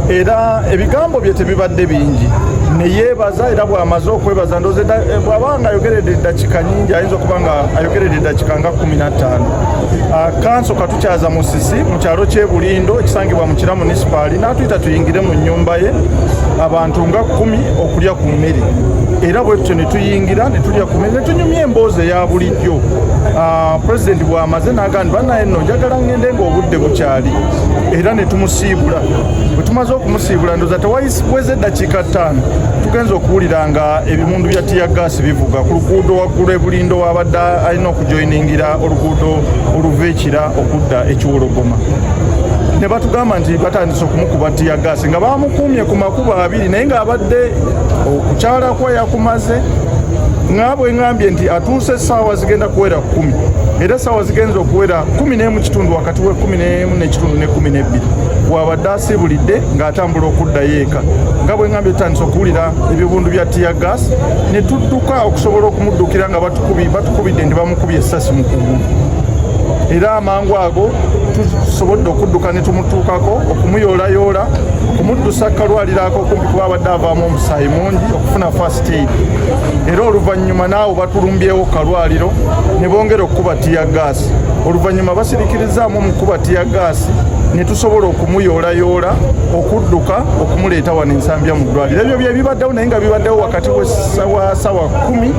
Era ebigambo bye tebibadde bingi, neyeebaza. Era bw'amaze okwebaza, ndowooza bw'aba nga ayogeredde eddakiika nyingi, ayinza okuba nga ayogeredde eddakiika nga 15. Kanso Katukyaza Musisi mu kyalo ky'e Bulindo ekisangibwa mu Kira Munisipaali n'atuyita tuyingire mu nnyumba ye, abantu nga 10, okulya ku mmere. Era bwe tutyo ne tuyingira ne tulya ku mmere ne tunyumya emboozi eya bulijjo. Pulezidenti bw'amaze n'agamba nti, "Bannaye nno njagala ngende ng'obudde bukyali," era ne tumusiibula. Bwe tumaze okumusiibula, ndowooza tewaweze eddakiika 5, tugenza okuwulira nga ebimundu bya tear gas bivuga ku luguudo waggulu ebulindo wabadde alina okujoyiningira oluguudo oluva Ekira okudda Ekiwologoma, ne batugamba nti batandise okumukuba tear gas nga bamukuumye ku makubo abiri, naye ng'abadde okukyala kwe yakumaze. Nga bwe ŋŋambye nti atuuse essaawa zigenda kuwera 10, era essaawa zigenza okuwera 11 kitundu, wakati we 11 n'ekitundu ne 12, bw'abadde asiibulidde ng'atambula okuddayo eka. Nga bwe ŋŋambye, tutandise okuwulira ebibundu bya tear gas ne tudduka okusobola okumuddukira nga batukubidde nti bamukubye essasi mu kugulu. Era amangu ago tusobodde okudduka ne tumutuukako, okumuyoolayoola, okumuddusa kalwaliro akokumpi kuba abadde avaamu omusaayi mungi, okufuna first aid. Era oluvannyuma naawo batulumbyewo kalwaliro ne bongera okukuba tear gas. Oluvannyuma basirikirizaamu omukuba tear gas ne tusobola okumuyoolayoola okudduka okumuleeta wano Ensambya mu ddwaliro. Ebyo bye bibaddewo, naye nga bibaddewo wakati wa sawa 10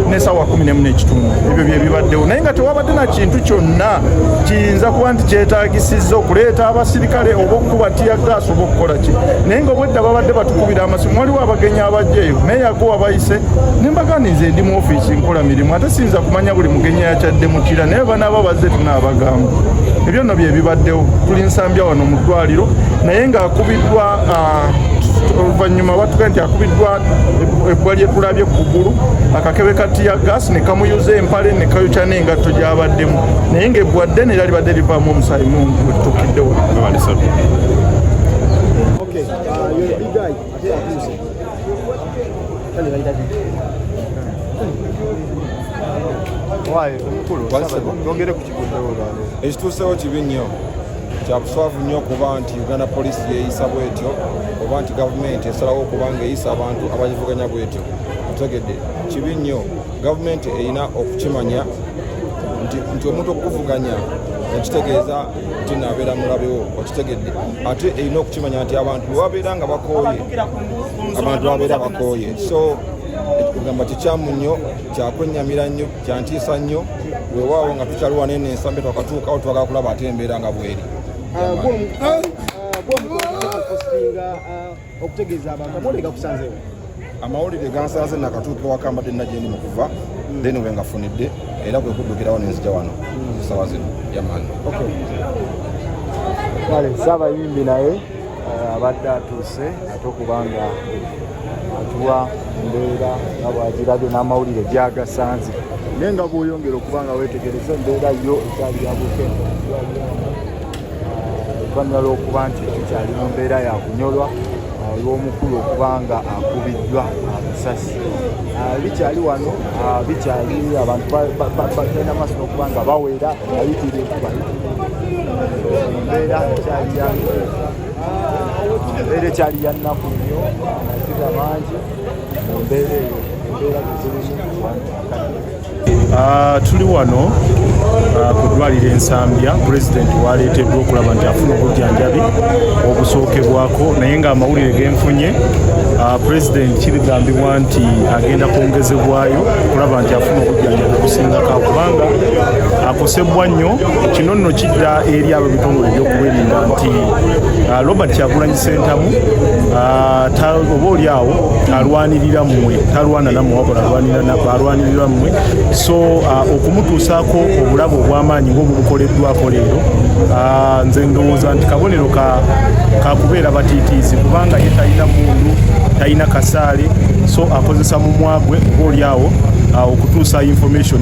ne sawa 11 n'ekitundu. Ebyo bye bibaddewo, naye nga tewabadde na kintu kyonna kiyinza kuba nti kyetaagisizza okuleeta abasirikale oba okukuba tear gas oba okukola ki. Naye nga obwedda babadde batukubira amasimu, waliwo abagenyi abajja eyo, naye yagowa bayise ne mbagamba nze ndi mu ofiisi nkola mirimu, ate siyinza kumanya buli mugenyi yakyadde mukira, naye banaaba bazze tunaabagamba. Ebyo nno bye bibaddewo. Tuli Nsambya wano mu ddwaliro, naye ng'akubiddwa. Oluvannyuma batugaa nti akubiddwa ebbwa lyetulabye ku kugulu, akakebe ka tear gas ne kamuyuza empale ne kayokya n'engatto gy'abaddemu, naye ng'ebbwa ddene era libadde livaamu omusaayi mungi we tutuukidde wano. Okay, you're a big guy. Ate atuuse. Kale bayita ki? Waayo omukulu, twongere ku kiguddewo olwaleero. Ekituusewo kibi nnyo, kyakuswavu nnyo okuba nti Uganda Police yeeyisa bwetyo, oba nti gavumenti esalawo okuba nga eyisa abantu abagivuganya bwetyo. Otegedde? Kibi nnyo. Gavumenti erina okukimanya nti omuntu okukuvuganya ekitegeeza nti naabeera mulabewo. Okitegedde? Ate erina okukimanya nti abantu bwe babeera nga bakooye, abantu babeera bakooye. So ekugamba kikyamu nnyo, kyakwennyamira nnyo, kyantiisa nnyo. Weewaawo nga tukyali wano eno Ensambe, twakatuukawo, twagala kulaba ate embeera nga bweri. Gwomupostinga okutegeeza abantu, amawulire gakusanzeewo? Amawulire gansanze nakatuuka ewaka, mbadde nna gyendi mu kuva, then we ngafunidde era kwe kuddukirawo nenzija wano sawa zino yamaani. Okay. Kale Saabayimbi naye abadde atuuse ate okubanga atuwa embeera nga bwagirabye n'amawulire gyagasanze. Naye nga bw'oyongera okuba nga weetegereza, embeera yo ekyali ya bukenke oluvannyuma lw'okuba nti tukyali mu mbeera ya kunyolwa olw'omukulu okuba nga akubiddwa amasasi. Bikyali wano, bikyali abantu bagenda maaso n'okuba nga bawera bayitirivu bayitirivu. Embeera ekyali ya embeera ekyali ya nnaku nnyo, amaziga mangi mu mbeera eyo, embeera gezirimu wano akadde. Tuli wano ku ddwaliro Ensambya, pulezidenti waleeteddwa okulaba nti afuna obujjanjabi obusookebwako. Naye ng'amawulire genfunye, pulezidenti kirigambibwa nti agenda kwongezebwayo okulaba nti afuna obujjanjabi obusingako, kubanga akosebwa nnyo. Kino nno kidda eri abo ebitongole ebyokwerinda nti Robert Kyagulanyi Sentamu oba oli awo alwanirira mmwe, talwana nammwe, wabula alwanirira mmwe. So okumutuusaako obulabe obw'amaanyi ng'obubukoleddwako leero, nze ndowooza nti kabonero kakubeera batiitiizi, kubanga ye talina mundu, talina kasaale, so akozesa mumwa gwe oba oli awo okutuusa information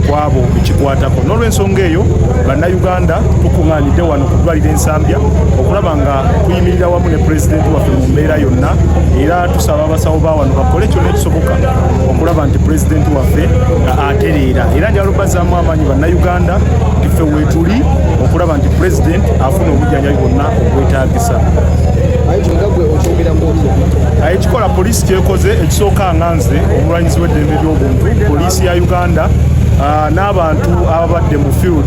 kwabo ekikwatako. N'olwensonga eyo, Bannayuganda tukuŋŋaanidde wano ku ddwaliro Ensambya okulaba nga tuyimirira wamu ne pulezidenti waffe mu mbeera yonna. Era tusaba abasawo ba wano bakole kyonna ekisoboka okulaba nti pulezidenti waffe atereera. Era njagala obbazaamu amaanyi Bannayuganda nti ffe weetuli okulaba nti pulezidenti afuna obujjanjabi bwonna obwetaagisa. Ayi nga gwe. kyekoze ekisooka nga nze omulwanyisi w'eddembe ly'obuntu, poliisi ya Uganda n'abantu ababadde mu field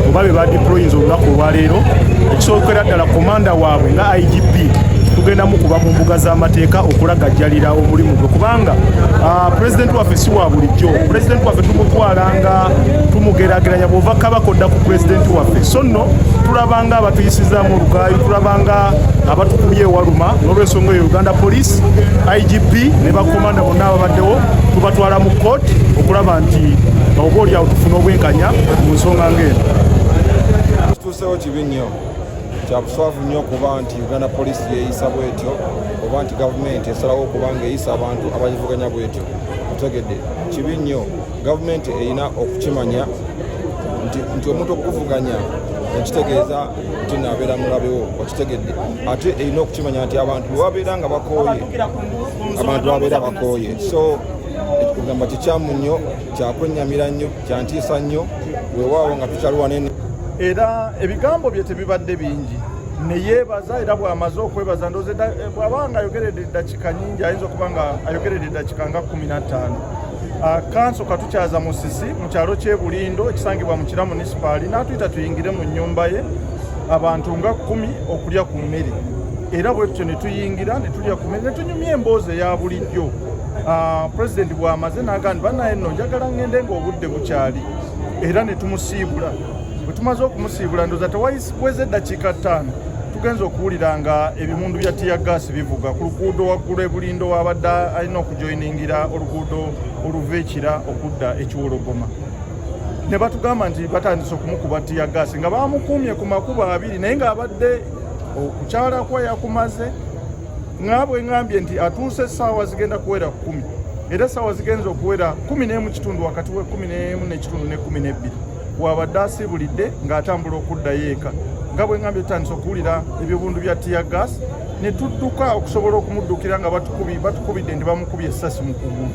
oba be badeployinze olunaku olwaleero, ekisookera ddala komanda waabwe nga IGP tugenda mukuba mu mbuga z'amateeka okulagajjalira omulimu gwe, kubanga pulezidenti waffe si wa bulijjo. Pulezidenti waffe tumutwala nga tumugerageranya bw'ova Kabaka odda ku pulezidenti waffe, so nno tulabanga abatuyisizaamu olugaayu, tulabanga abatukubye ewaluma. N'olwensonga eyo, Uganda Police, IGP ne bakomanda bonna ababaddewo tubatwala mu kooti okulaba nti oba oliawo tufuna obwenkanya mu nsonga ng'eno. Kituusewo kibi nnyo, kyabuswavu nnyo okuba nti Uganda Police yeeyisa bwetyo oba nti gavumenti esalawo okuba nga eyisa abantu abagivuganya bwetyo. Otegedde? Kibi nnyo. Gavumenti erina okukimanya nti omuntu okukuvuganya ekitegeeza nti naabeera mulabewo. Okitegedde? Ate erina okukimanya nti abantu bwe babeera nga bakooye, abantu babeera bakooye. So ekugamba kikyamu nnyo, kyakwennyamira nnyo, kyantiisa nnyo. Weewaawo nga tukyali wanene. Era ebigambo bye tebibadde bingi, neyeebaza, era bw'amaze okwebaza, ndowooza bw'aba nga ayogeredde eddakiika nyingi, ayinza okuba nga ayogeredde eddakiika nga 15. Kanso Katukyaza Musisi mu kyalo ky'e Bulindo ekisangibwa mu Kira Munisipaali n'atuyita tuyingire mu nnyumba ye abantu nga 10 okulya ku mmere, era bwe tutyo ne tuyingira ne tulya ku mmere ne tunyumya emboozi eya bulijjo. Pulezidenti bw'amaze n'agamba nti, "Bannaye nno njagala ngende ng'obudde bukyali," era ne tumusiibula. Bwe tumaze okumusiibula, ndowooza tewaweze eddakiika 5, tugenza okuwulira nga ebimundu bya tear gas bivuga ku luguudo waggulu ebulindo wabadde alina okujoyiningira oluguudo oluva Ekira okudda Ekiwologoma, ne batugamba nti batandise okumukuba tear gas nga bamukuumye ku makubo abiri, naye ng'abadde okukyala kwa yakumaze nga bwe ŋŋambye nti atuuse essaawa zigenda kuwera 10, era essaawa zigenza okuwera 11 kitundu, wakati we 11 n'ekitundu ne 12 wabadde asiibulidde ng'atambula okuddayo eka. Nga bwe ŋŋambye, tutandise okuwulira ebibundu bya tear gas ne tudduka okusobola okumuddukira nga batukubidde nti bamukubye essasi mu kugulu,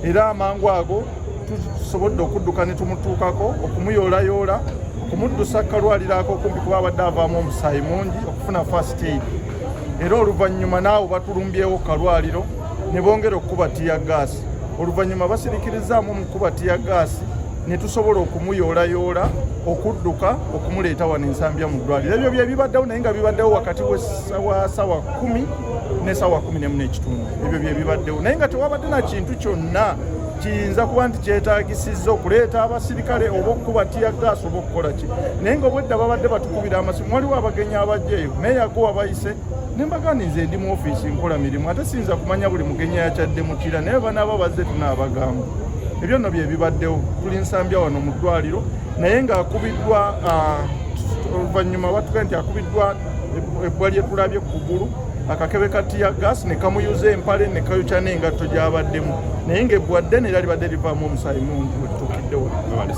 era amangu ago tusobodde okudduka ne tumutuukako okumuyoolayoola okumuddusa kalwaliro akokumpi kuba abadde avaamu omusaayi mungi okufuna first aid. Era oluvannyuma naawo batulumbyewo kalwaliro ne bongera okukuba tear gas. Oluvannyuma basirikirizaamu mu kukuba tear gas ne tusobola okumuyoolayoola okudduka okumuleeta wano Ensambya mu ddwaliro. Ebyo bye bibaddewo, naye nga bibaddewo wakati wa sawa 10 ne sawa 11 n'ekitundu. Ebyo bye bibaddewo, naye nga tewabadde na kintu kyonna kiyinza kuba nti kyetaagisizza okuleeta abasirikale oba okukuba tear gas oba okukola ki, naye nga obwedda babadde batukubira amasimu. Waliwo abagenyi abajja eyo naye yagowa bayise ne mbagamba nze ndi mu ofiisi nkola mirimu, ate siyinza kumanya buli mugenyi yakyadde mukira, naye banaaba bazze tunaabagamba. Ebyo nno bye bibaddewo. Tuli Nsambya wano mu ddwaliro, naye ng'akubiddwa. Oluvannyuma batuga nti akubiddwa ebbwa lyetulabye ku kugulu, akakebe ka tear gas ne kamuyuza empale ne kayokya n'engatto gy'abaddemu, naye ng'ebbwa ddene era libadde livaamu omusaayi mungi wetutuukidde wano.